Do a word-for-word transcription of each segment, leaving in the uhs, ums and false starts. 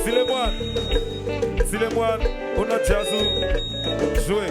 Silemwàn, Silemwàn, ou nan djaz ou, jwe.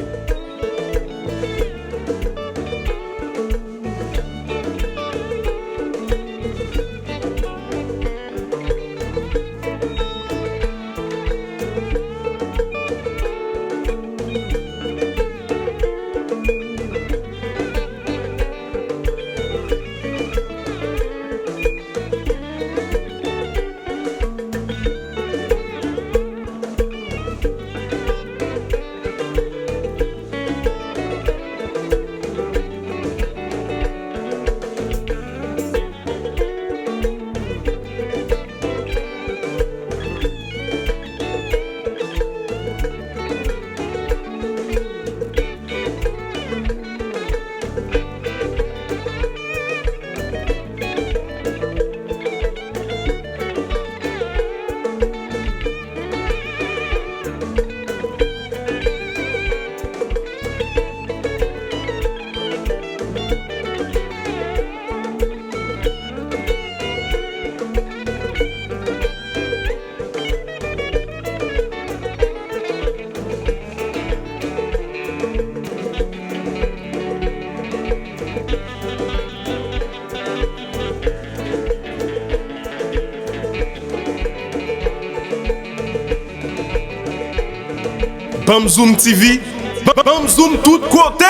Ban m Zoom T V, ban m Zoom tout kote!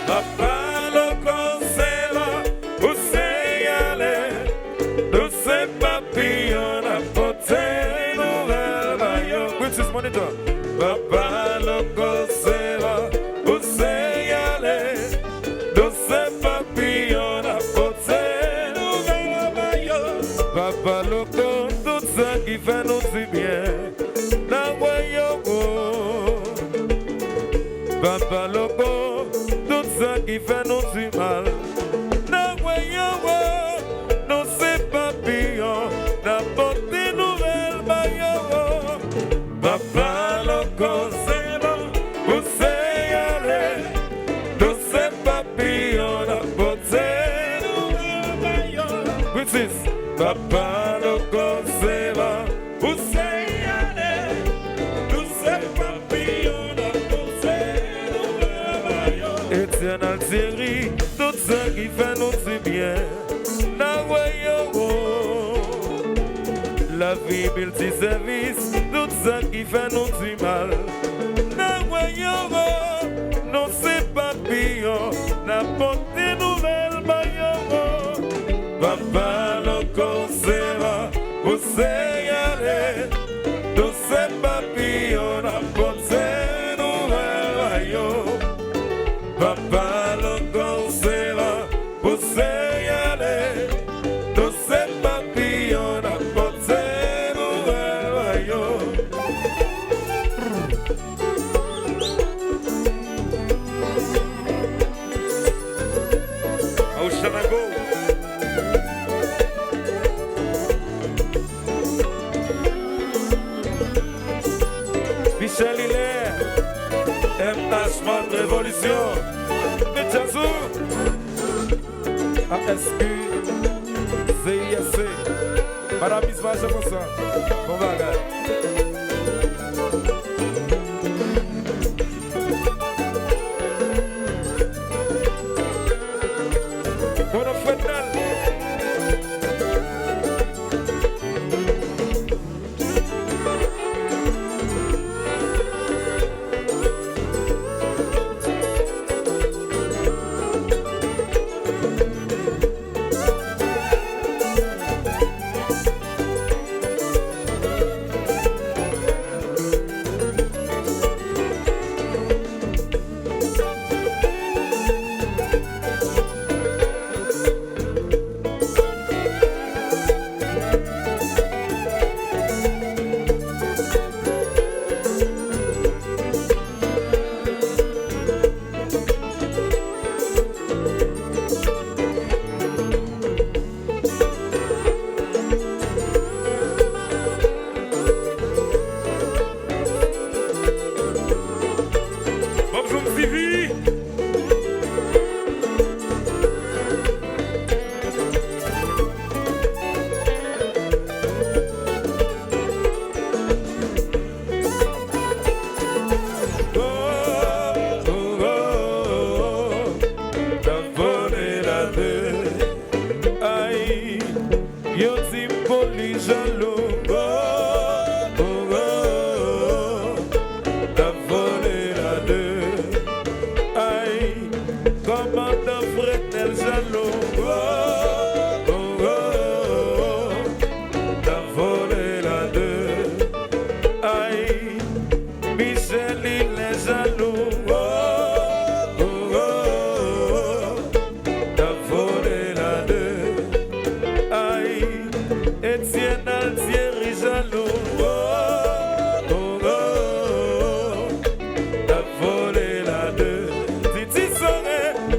Papa Loco se la, ou se ale, nou se papiyon n ap pote nouvèl ba yo. Princess Monitor. Papa Loco se la, ou se ale, nou se papiyon n ap pote nouvèl ba yo. Papa Loco, tout sa ki fè nou di byen. N a wè yo wo. Papa Loco, tout sa ki fè nou di mal. N a wè yo wo. Nou se papiyon, n a pote nouvèl ba yo wo. Papa Loco se bon, ou se ale. Nou se papiyon, n a pote nouvèl ba yo. Princess. Papa Loco se bon. Ou se ale, nou se papiyon, n ap pote nouvèl ba yo. Etienne Altieri, tout sa ki fè nou di byen, n a wè yo wo. Lavi Miltisèvis, tout sa ki fè nou di mal, n a wè yo wo. Nou se papiyon, n ap pote nouvèl ba yo wo. Papa Loco se la, ou se ale, nou se papiyon, n ap pote nouvèl ba yo. Papa Loco se la, ou se ale, nou se papiyon, n ap pote nouvèl ba yo. Ocean Go. Michel Hilaire, M H Mode Révolution, Mitchazou, A S Q, Z I S C, Madame Isma Jean-François, bon bagay. Bon, nou fèt bèl.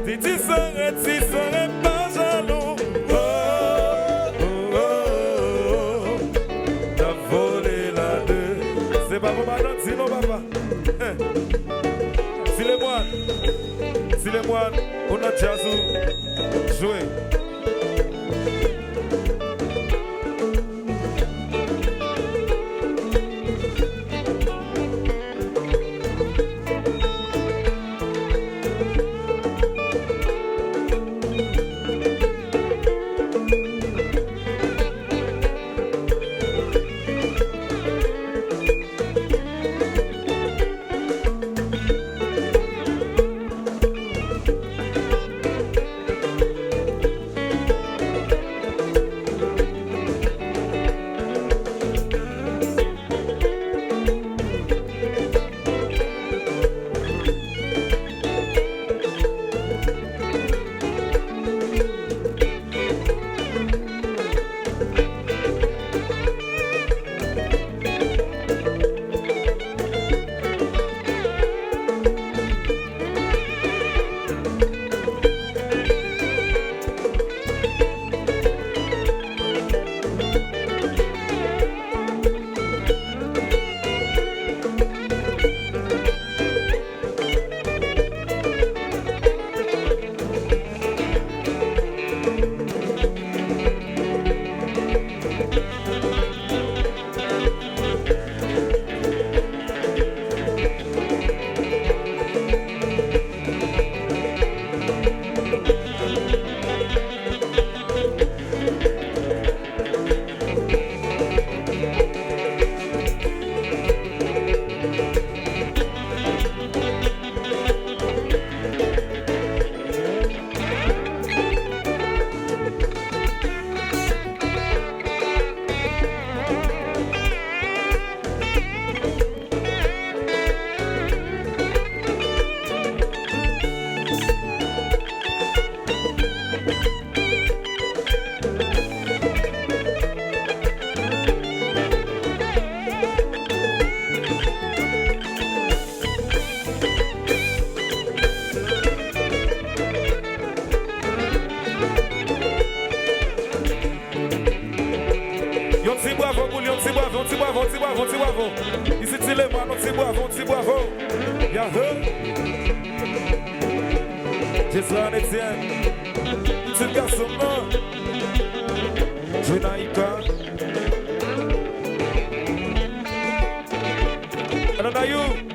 Ti, ti sere, ti sere pa jalou. Oh, oh, oh, oh, oh. N ap vole la de. Se pa pou madanm di non, papa. Ti Lemwàn, Ti Lemwàn, ou nan djaz ou, jwe. Yon ti bravo pou li, yon ti bravo, yon ti bravo, yon ti bravo, yon ti bravo. Isit Ti Lemwàn, yon ti bravo, yon ti bravo. Yahoo! Jesran Etienne. Pitit gason m nan. Junaïka. Ananayou.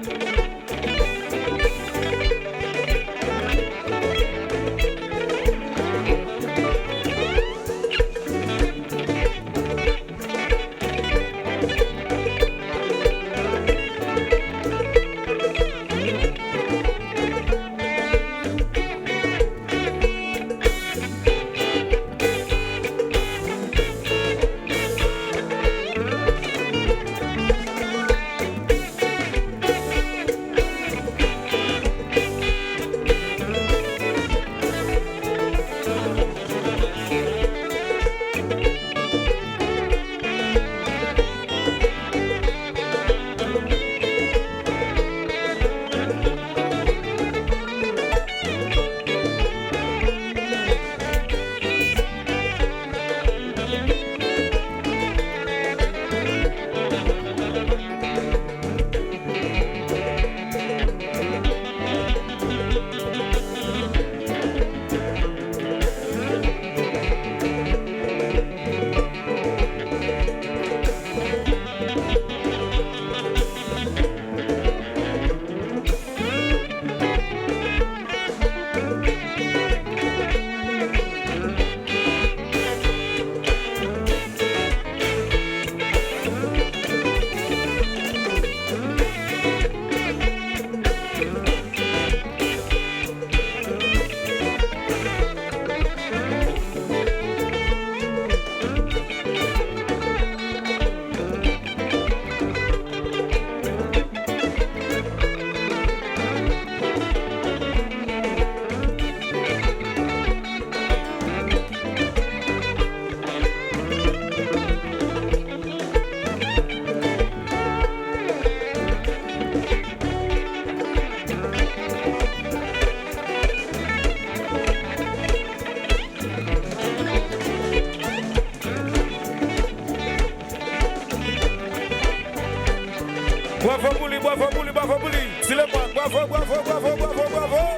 Sileman, bravo, bravo, bravo, bravo, bravo.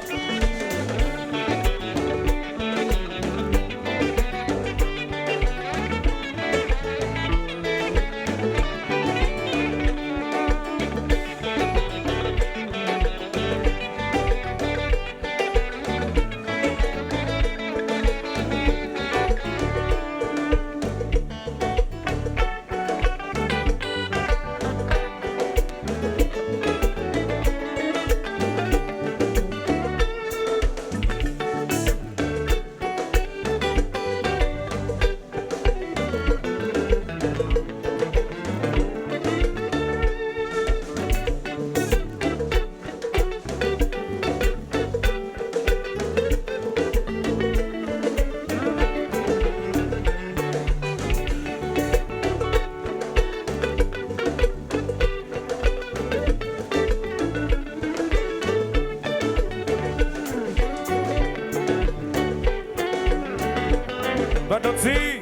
Badonti,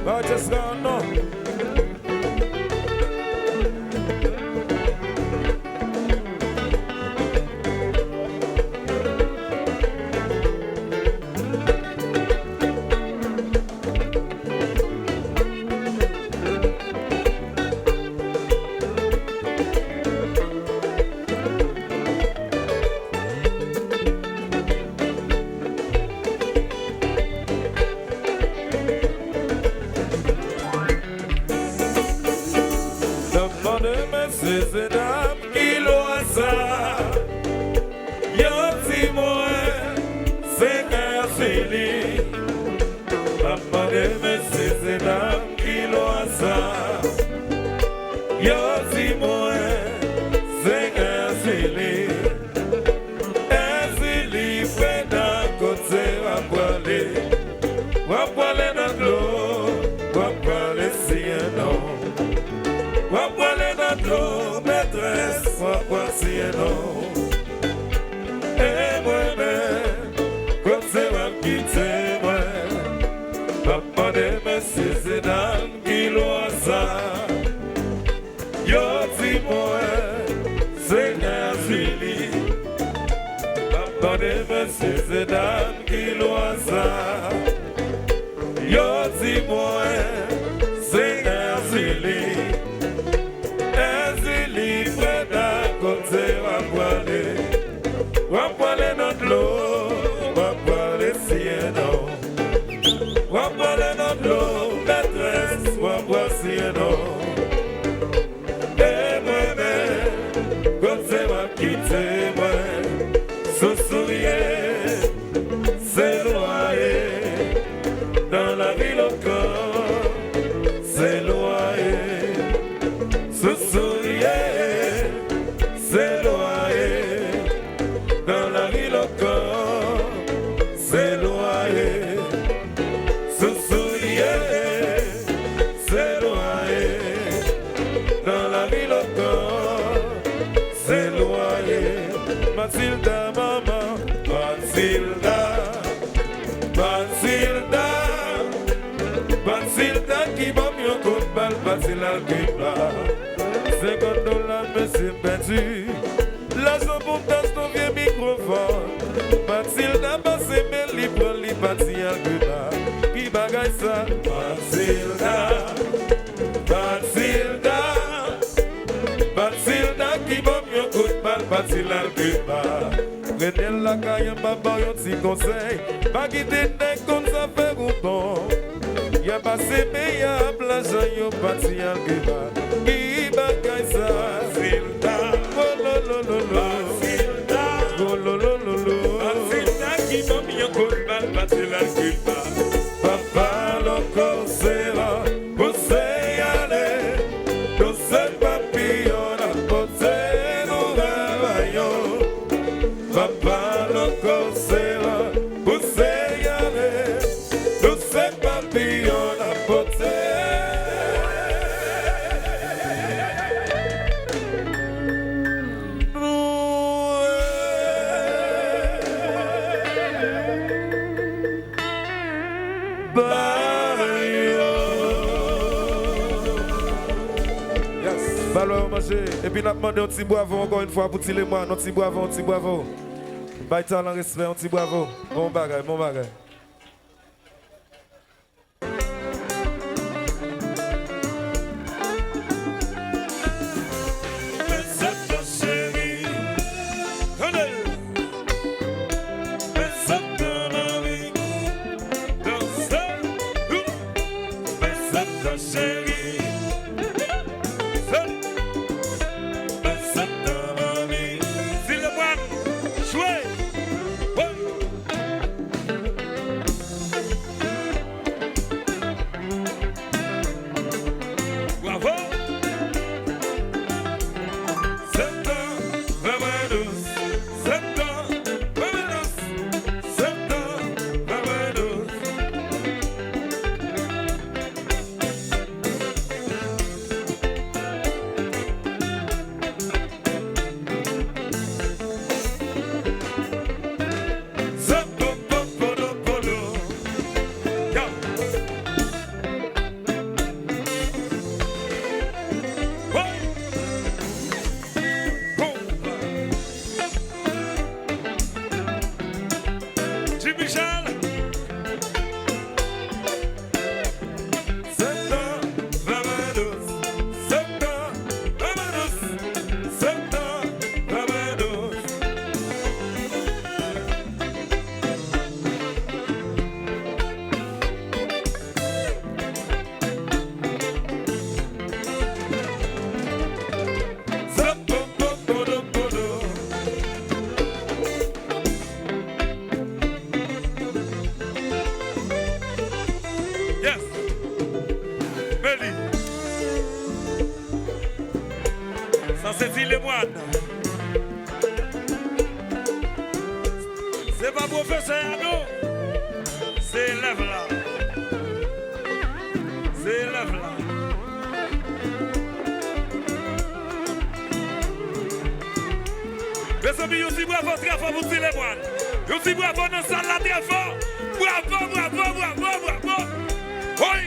Roger Sano. Nan mande mesye se dam ki lwa sa. Yo di mwen se Èzili. M ap mande mesye se dam ki lwa sa. Yo di mwen se Èzili. Èzili, Freda, kote w ap prale? W ap prale nan dlo, w ap prale siyen non. W ap prale nan dlo, metrès, w ap pran siyen non. E mwen menm, kote w ap kite mwen? M ap mande mesye se dam ki lwa sa. Yo di mwen se Èzili. M ap mande mesye se dam ki lwa sa. Yo di mwen se Èzili. Èzili, Freda, kote w ap prale? W ap prale nan dlo, w ap prale siyen non. W ap prale nan dlo, metrès, w ap pran siyen non. E mwen menm, kote w ap kite mwen? Sousouye, se lwaye. Dans la ville au corps, se lwaye. Sousouye, se lwaye. Dans la ville au corps, se lwaye. Sousouye, se lwaye. Dans la ville au corps, se lwaye. Matilda, manman, Matilda. Matilda, Matilda ki ban m yon kout bal, pati l al Kiba. Senkant dola, mesye, m pèdi. Lajan pou m t achte yon vye mikwofòn. Matilda pase men li pran, li pati al Kiba. Ki bagay sa? Matilda, Matilda, Matilda ki ban m yon kout bal, pati l al Kiba. Rete lakay an, m ap ba w yon ti konsèy. Pa kite nèg konn zafè ou bon. Y ap pase men y ap lajan yo pati al Kiba. Ki bagay sa? Matilda. Oh lo lo lo lo. Matilda. Oh lo lo lo lo. Matilda ki ban m yon kout bal, pati l al Kiba. Papa Loco se la, pouse y ale. Douse papiyon n ap pote nouvèl ba yo. Papa Loco se la, pouse y ale. Douse papiyon n ap pote. Ba yo. Yes. Ba Alò, manje. Epi n ap mande yon ti bravo ankò yon fwa pou Ti Lemwàn. Yon ti bravo, yon ti bravo. Bay talan respè, yon ti bravo. Bon bagay, bon bagay. Cheri, sèt, sèt an mami. Ti Lemwàn, jwe. Woy. Bravo. Sèt an, mami dous. Sèt an, mami dous. Sèt an, mami dous. Jimmy Charles. Sèt an, mami dous. Sèt an, mami dous. Sèt an, mami dous. Yes. Meli. Sa se Ti Lemwàn. Se pa pwofesè a non. Se elèv la. Se elèv la. Mezanmi, yon ti bravo trè fò pou Ti Lemwàn. Yon ti bravo nan sal la trè fò. Bravo, bravo, bravo, bravo. Woy!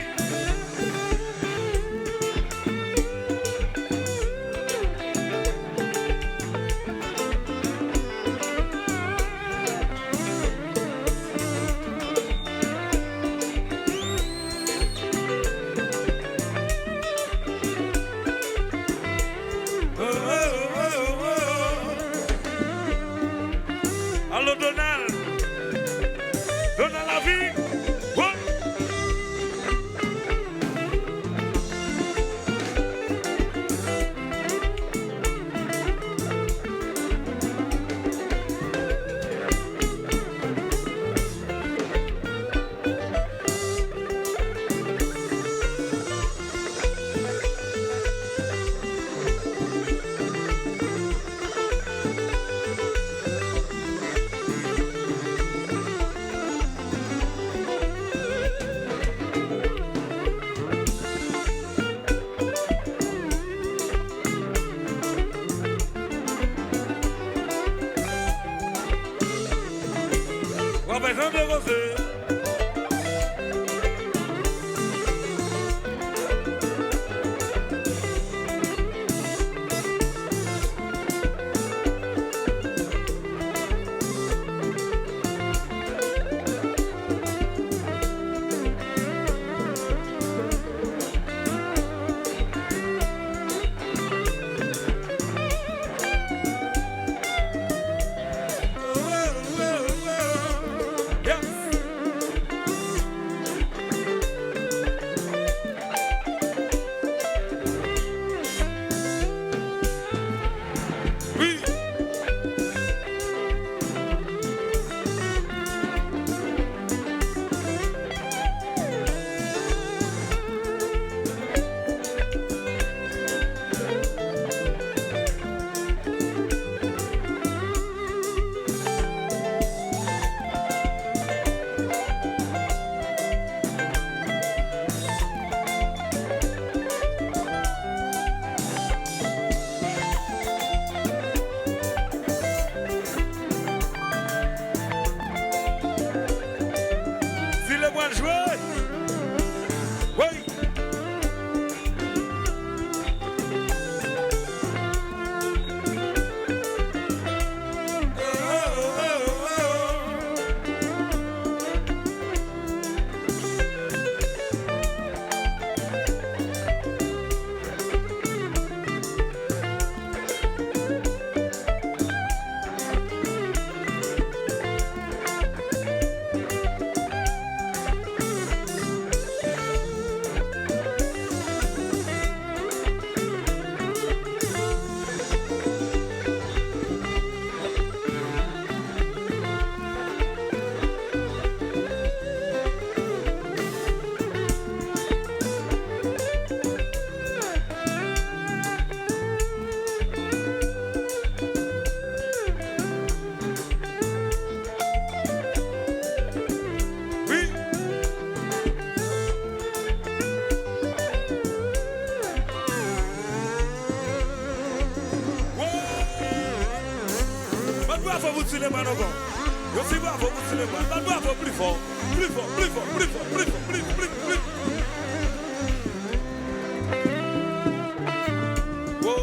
Alo, Donald. Donald Lavi. Wo! W ap bay jan de koze. Ti Lemwàn jwe. Woy. Tilemwàn ankò. Yon ti bravo pou Tilemwàn. Bat bravo pli fò. Pli fò, pli fò, pli fò, pli fò, pli, pli, pli. Wo.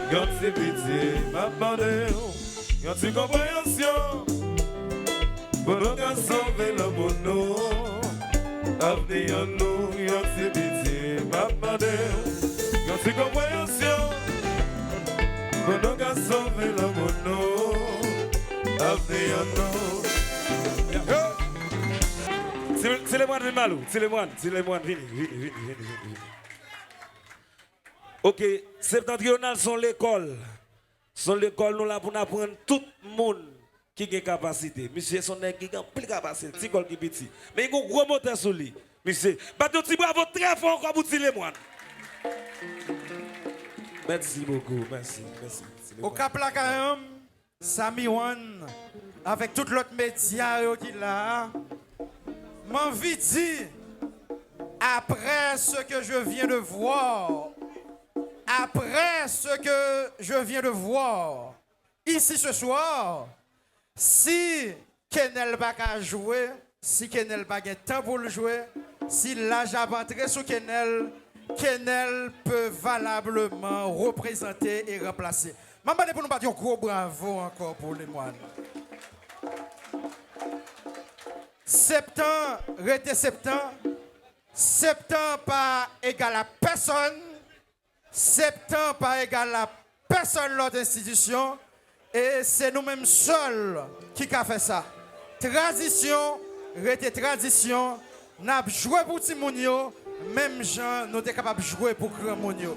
Yon ti pitye m ap mande w, yon ti konpreyansyon. Pou nou ka sove lanmou nou, avni an nou, yon ti pitye m ap mande w, yon ti konpreyansyon. Pou nou ka sove lanmou nou, avni an nou. Yo! Ti, Tilemwàn vin ba nou, Tilemwàn, Tilemwàn, vini, vini, vini, vini, vini, vini. Ok, Septentrional se yon lekòl. Se yon lekòl nou la pou n aprann tout moun ki gen kapasite. Misye se yon nèg ki gen anpil kapasite, ti kò l ki piti. Men li gen yon gwo motè sou li. Misye, bat yon ti bravo trè fò ankò pou Tilemwàn. Mèsi bokou, mèsi, mèsi, Tilemwàn. Okap Lakay an, Sami One, avèk tout lòt medya yo ki la a, m anvi di, après ce que je viens de voir, après ce que je viens de voir ici ce soir, si Kenel pa ka jwe, si Kenel pa gen tan pou l jwe, si laj ap antre sou Kenel, Kenel pe valableman reprezante e ranplase. M ap mande pou nou bat yon gwo bravo ankò pou Tilemwàn. Septan rete Septan. Septan pa egal a pèsonn. Septan pa egal a pèsonn lòt enstitisyon. E se nou menm sèl ki ka fè sa. Tradisyon rete tradisyon. N ap jwe pou timoun yo, menm jan nou te kapab jwe pou granmoun yo.